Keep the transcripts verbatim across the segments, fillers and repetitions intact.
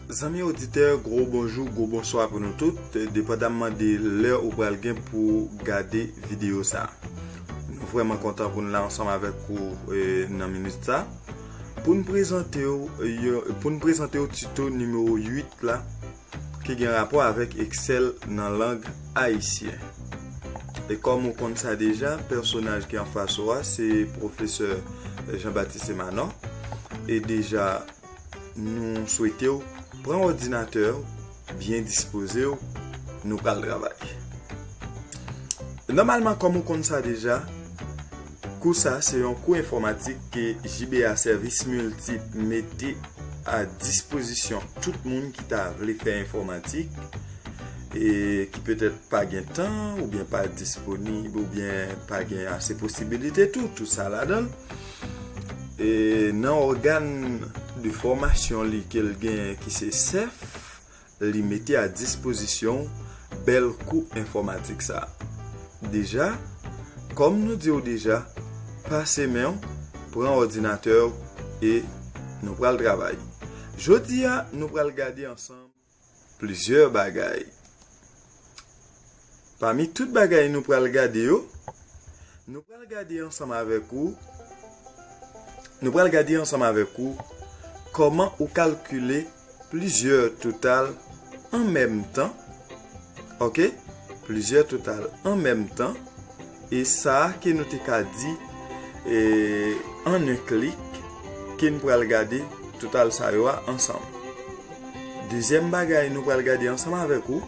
Zanmi oditè, gwo bonjou, gwo bonswa pou nou tout, depandamman de lè ou pral gen pou gade videyo sa. Nou vrèman kontan pou n la ansanm avèk ou e, nan minit sa. Pou n prezante w, yo- pou n prezante w tito nimewo uit la, ki gen rapò avèk Excel nan lang ayisyen. E kòm ou konn sa deja, pèsonaj ki anfas ou a se pwofesè Jean Baptiste Manor. E deja, nou swete w pran òdinatè w, byen dispoze w, nou pral travay. Nòmalman, kòm ou konn sa deja, kou sa se yon kou enfòmatik ke J B A Sèvis Miltip mete a dispozisyon tout moun ki ta vle fè enfòmatik e ki petèt pa gen tan oubyen pa disponib oubyen pa gen ase posibilite tou, tout sa ladan l. E nan ògàn de fòmasyon li ke l genyen ki se sèf, li mete a dispozisyon w bèl kou enfòmatik sa. Deja, kòm nou di w deja, pase men w, pran òdinatè w e nou pral travay. Jodi a, nou pral gade ansanm plizyè bagay. Pami tout bagay nou pral gade yo, nou pral gade ansanm avèk ou, nou pral gade ansanm avèk ou kòman ou kalkile plizyè total an menm tan, oke? Plizyè total an menm tan, e sa ke nou te ka di e, an en klik, ke n pral gade total sa yo a ansanm. Dezyèm bagay nou pral gade ansanm avèk ou,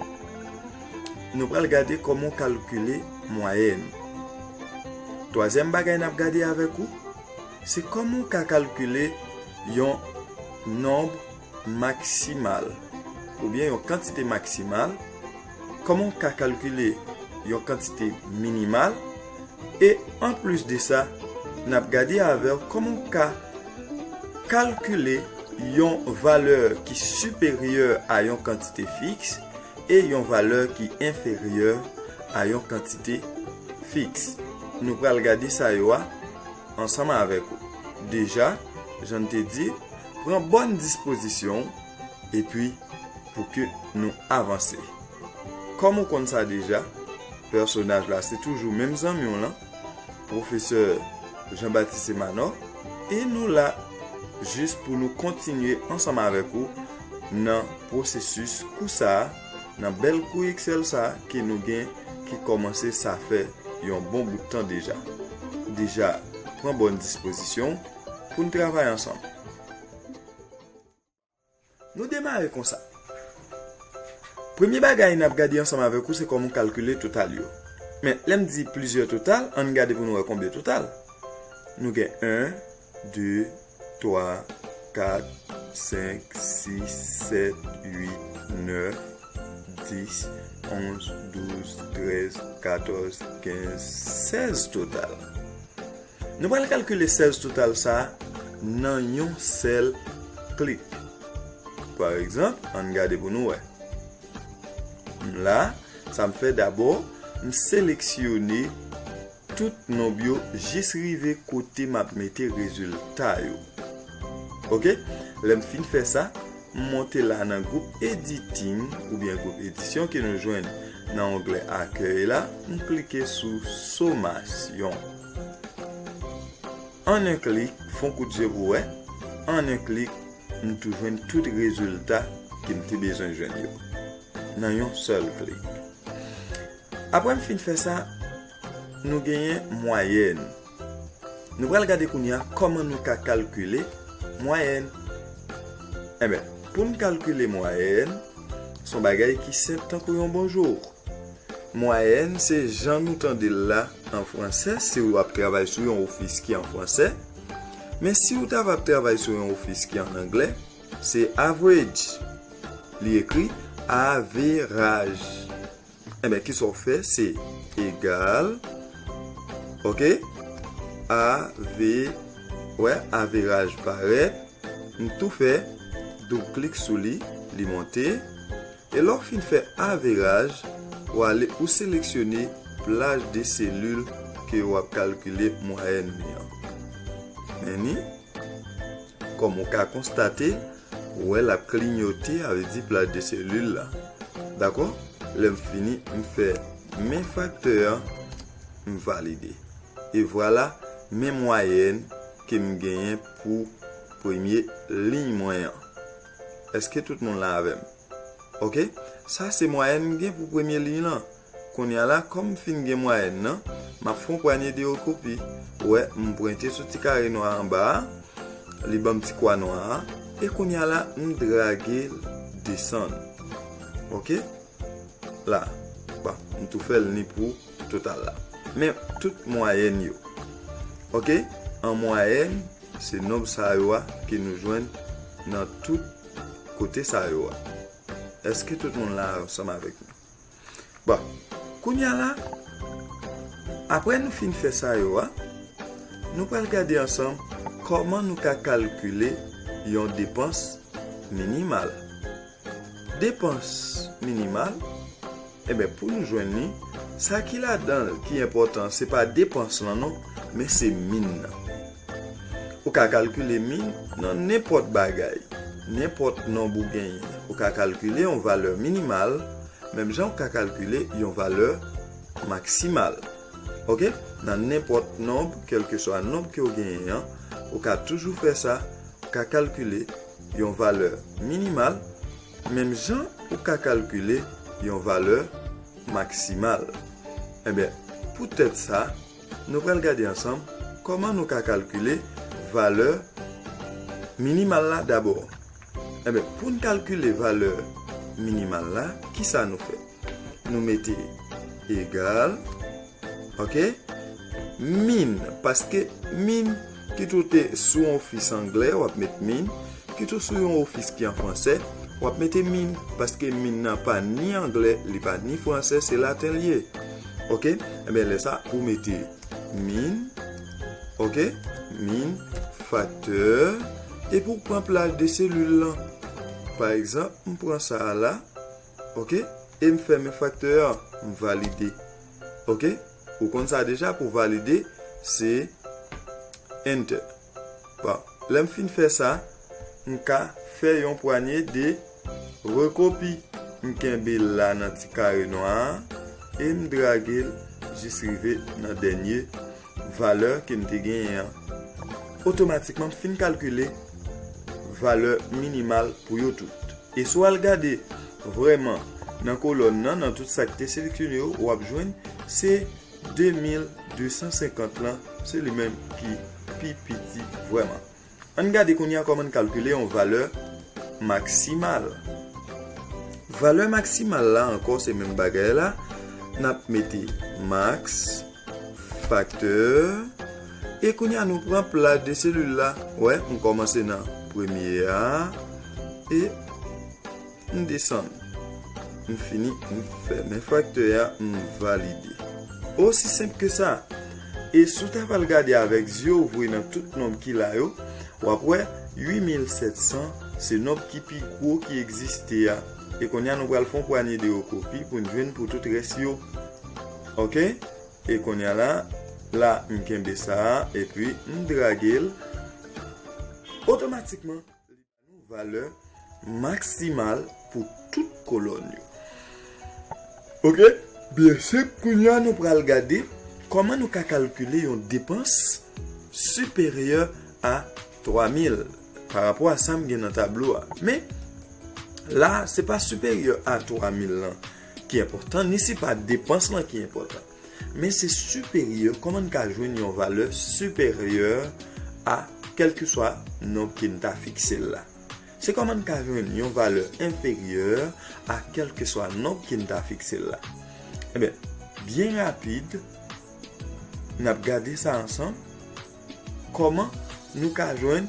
nou pral gade kòman w kalkile mwayèn. Twazyèm bagay n ap gade avèk ou, se kòman w ka kalkile yon nonb maksimal, oubyen yon kantite maksimal, kòman w ka kalkile yon kantite minimal, e anplis de sa, n ap gade avè w kòman w ka kalkile yon valè ki siperyè a yon kantite fiks e yon valè ki enferyè a yon kantite fiks. Nou pral gade sa yo a ansanm avèk ou. Deja, jan n te di, pran bòn dispozisyon w epi pou ke nou avanse. Kòm ou konn sa deja, pèsonaj la se toujou menm zanmi w lan, pwofesè Jean Baptiste Manor, e nou la jis pou nou kontinye ansanm avèk ou nan pwosesis kou sa a, nan bèl kou Excel sa a ke nou gen ki kòmanse sa fè yon bon bout tan deja. Deja, pran bòn dispozisyon w pou n travay ansanm. Nou demare konsa. Premye bagay n ap gade ansanm avèk ou se kòman w kalkile total yo. Men, lè m di plizyè total, ann gade pou nou wè konbyen total. Nou gen en, de, twa, kat, senk, sis, sèt, uit, nèf, dis, onz, douz, trèz, katòz, kenz, sèz total. Nou pral kalkile sèz total sa a nan yon sèl klik. Pa egzanp, ann gade pou nou wè. M la, sa m fè dabò, m seleksyone tout nonb yo jis rive kote m ap mete rezilta yo. Oke? Lè m fin fè sa, m monte la nan gwoup editing oubyen gwoup edisyon ke nou jwenn nan onglè akèy la, m klike sou somasyon. An en klik, fè yon kout je pou wè, an en klik, m tou jwenn tout rezilta ke m te bezwen jwenn yo nan yon sèl klik. Apre m fin fè sa, nou genyen mwayèn. Nou pral gade kounye a kòman nou ka kalkile mwayèn. Enben, pou n kalkile mwayèn, se yon bagay ki senp tankou yon bonjou. Mwayèn se jan nou tande l la an fransè, si w ap travay sou yon ofis ki an fransè. Men si w ta va ap travay sou yon ofis ki an anglè, se average. Li ekri averaj. Enben, kisa w fè? Se egal, oke, ave, wè, averaj parèt. M tou fè doub klik sou li, li monte. E lè w fin fè averaj, w ale ou seleksyone plaj de selil ke w ap kalkile mwayèn li an. Men ni, kòm ou ka konstate, Ou wè l ap klinyote, a vle di plaj de selil la. Dakò? Lè m fini, m fè men faktè an, m valide. E vwala, men mwayèn ke m genyen pou premye liy mwen an. Èske tout moun la avè m? Oke? Sa se mwayèn m gen pou premye liy lan. Kounye a la, kòm m fin gen mwayèn nan, m ap fè yon pwanye de rekopi. Ou wè, m pwente sou ti kare nwa anba a, li ban m ti kwa nwa a, e kounye a la, m drage l desann. Oke? La, bon, m tou fè l ni pou total la. Men tout mwayèn yo. Oke? An mwayèn, se nonb sa yo a ke nou jwenn nan tout kote sa yo a. Èske tout moun la ansanm avèk mwen? Bon, kounye a la, apre nou fin fè sa yo a, nou pral gade ansanm kòman nou ka kalkile yon depans minimal. Depans minimal, enben, pou nou jwenn li, sa ki ladan l ki enpòtan, se pa depans lan non, men se min nan. Ou ka kalkile min nan nenpòt bagay, nenpòt nonb ou genyen. Ou ka kalkile yon valè minimal, menm jan ou ka kalkile yon valè maksimal. Oke? Nan nenpòt nonb, kèlkeswa nonb ke w genyen an, ou ka toujou fè sa, ou ka kalkile yon valè minimal, menm jan ou ka kalkile yon valè maksimal. Enben, poutèt sa, nou pral gade ansanm kòman nou ka kalkile valè minimal la dabò. Enben, pou n kalkile valè minimal la, kisa nou fè? Nou mete egal, oke? Min, paske min, kit ou te sou yon ofis anglè, w ap met min, kit ou sou yon ofis ki an fransè, w ap mete min, paske min nan pa ni anglè, li pa ni fransè, se laten l ye. Oke? Enben, lè sa, ou mete min, oke? Min, faktè, epi w pran plaj de selil lan. Pa egzanp, m pran sa a la, oke? E m fèmen faktè an, m valide. Oke? Ou konn sa deja, pou valide, se enter. Bon, lè m fin fè sa, m ka fè yon pwanye de rekopi. M kenbe l la nan ti kare nwa a e m drage l jis rive nan dènye valè ke m te genyen an. Otomatikman, m fin kalkile valè minimal pou yo tout. E si w al gade vrèman nan kolòn nan, nan tout sa k te seleksyone yo, w ap jwenn se de mil de san senkant lan, se li menm ki pi piti vrèman. Ann gade kounye a kòman n kalkile yon valè maksimal. Valè maksimal la ankò se menm bagay la, n ap mete max, faktè, e kounye a nou pran plaj de selil la. Wè, m kòmanse nan premye a, e m desann. M fini, m fèmen faktè a, m valide. Osi senp ke sa. E si w ta pral gade avèk zye w vre nan tout nonb ki la yo, w ap wè uit mil sèt san se nonb ki pi gwo ki egziste a. E kounye a nou pral fè yon pwanye de rekopi pou n jwenn pou tout rès yo. Oke? E kounye a la, la m kenbe sa a, epi m drage l. Otomatikman, li ba nou valè maksimal pou tout kolòn yo. Oke? Byen senp, kounye a nou pral gade kòman nou ka kalkile yon depans siperyè a twa mil pa rapò a sa m gen nan tablo a. Men, la, se pa siperyè a twa mil lan ki enpòtan, ni se pa depans lan ki enpòtan. Men se siperyè, kòman n ka jwenn yon valè siperyè a kèlkeswa nonb ke n ta fikse l la. Se kòman n ka jwenn yon valè enferyè a kèlkeswa nonb ke n ta fikse l la. Enben, byen rapid, n ap gade sa ansanm. Kòman nou ka jwenn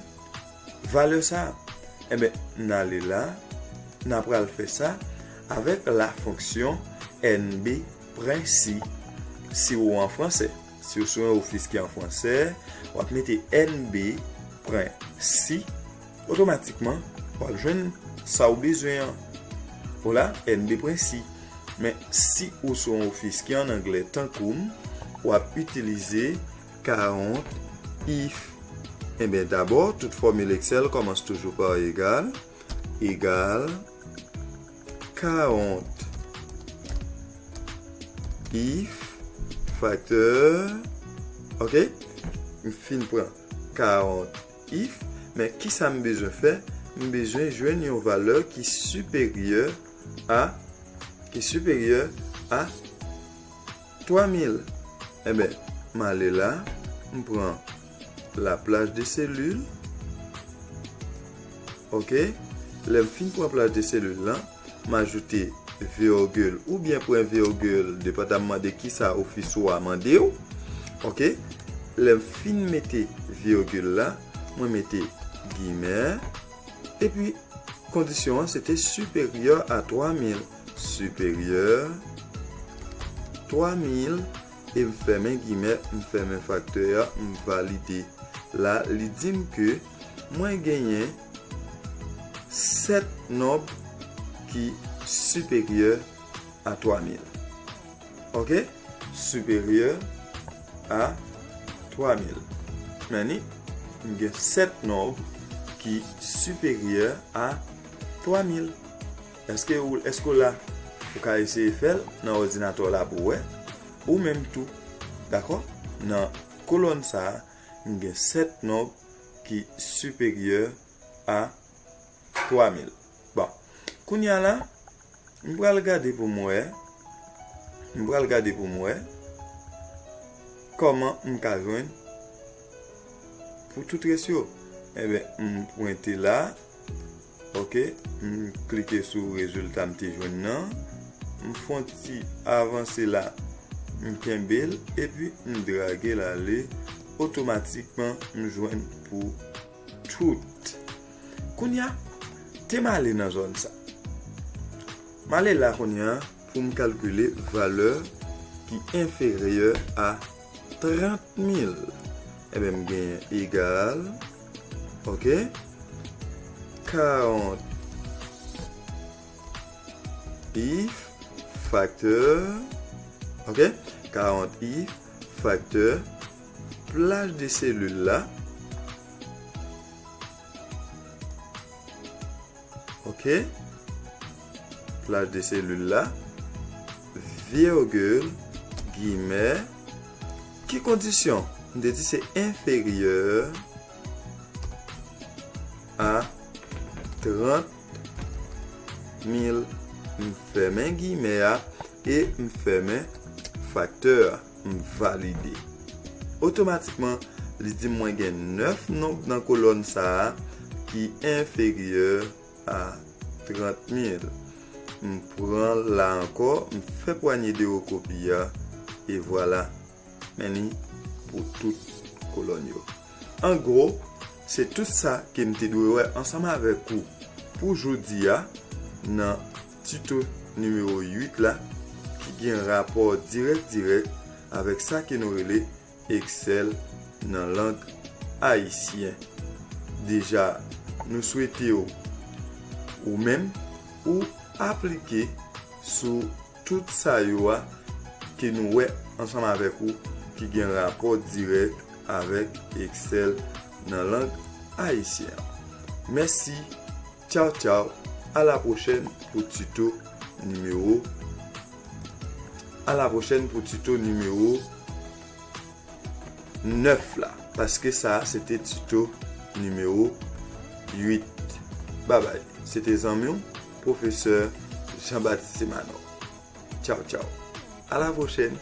valè sa a? Enben, n ale la, n a pral fè sa avèk la fonksyon N B pren si, si w an fransè. Si w sou yon ofis ki an fransè, w ap mete N B pren si, otomatikman, w ap jwenn sa w bezwen an. Vwala, N B pren si. Men si ou sou yon ofis ki an anglè tankou m, w ap itilize count if. Enben, dabò, tout fòmil Excel kòmanse toujou pa egal. egal karant if faktè, ok? M fin pran karant if, men kisa m bezwen fè? M bezwen jwenn yon valè ki siperyè a, ki siperyè a twa mil. Enben, m ale la, m pran laplaj de selil. Ok? Lè m fin pran plaj de selil lan, m ajoute vègil oubyen pwen vègil, depandaman de kisa ofis ou a mande w. Ok? Lè m fin mete vègil la, mwen mete gimè. Epi, kondisyon an se te siperyè a twa mil. Siperyè twa mil, e m fèmen gimè, m fèmen faktè a, m valide. La, li di m ke mwen genyen sèt nonb ki siperyè a twa mil. Ok? Siperyè a twa mil. Men ni, m gen sèt nonb ki siperyè a twa mil. Èske ou, èske w la? Ou ka eseye fè l nan òdinatè w la pou w wè. Ou menm tou. Dakò? Nan kolòn sa a, m gen sèt nonb ki siperyè a twa mil. Bon. Kounye a la, m pral gade pou m wè. M pral gade pou m wè kòman m ka jwenn pou tout rès yo. Enben, m pwente la. Ok, m klike sou rezilta m te jwenn nan. M fè yon ti avanse la. M kenbe l, epi m drage l ale. Otomatikman, m jwenn pou tout. Kounye a, te m ale nan zòn sa. M ale la kounye a pou m kalkile valè ki enferyè a trant mil. Enben, m genyen egal, ok, karant if faktè, ok, karant if faktè plaj de selil la, ok, plaj de selil la, vègil, gimè, ki kondisyon? M te di se enferyè a trant mil. M fèmen gimè a e m fèmen faktè a. M valide. Otomatikman, li di m mwen gen nèf nonb nan kolòn sa a ki enferyè a trant mil. M pran la ankò, m fè pwanye de wo kopi a, e vwala. Men li pou tout kolòn yo. An gwo, se tout sa ke m te dwe wè ansanm avèk ou pou jodi a nan tito nimewo uit la, ki gen rapò dirèk dirèk avèk sa ke nou rele Excel nan lang ayisyen. Deja, nou swete w, ou menm, ou aplike sou tout sa yo a ke nou wè ansanm avèk ou ki gen rapò dirèk avèk Excel nan lang ayisyen an. Mèsi, tchaw tchaw, a la pwochèn pou tito nimewo, a la pwochèn pou tito nimewo nèf la, paske sa a se te tito nimewo uit. Babay, se te zanmi w, pwofesè Jean Baptiste Emmanuel. Tchaw, tchaw. A la pwochèn.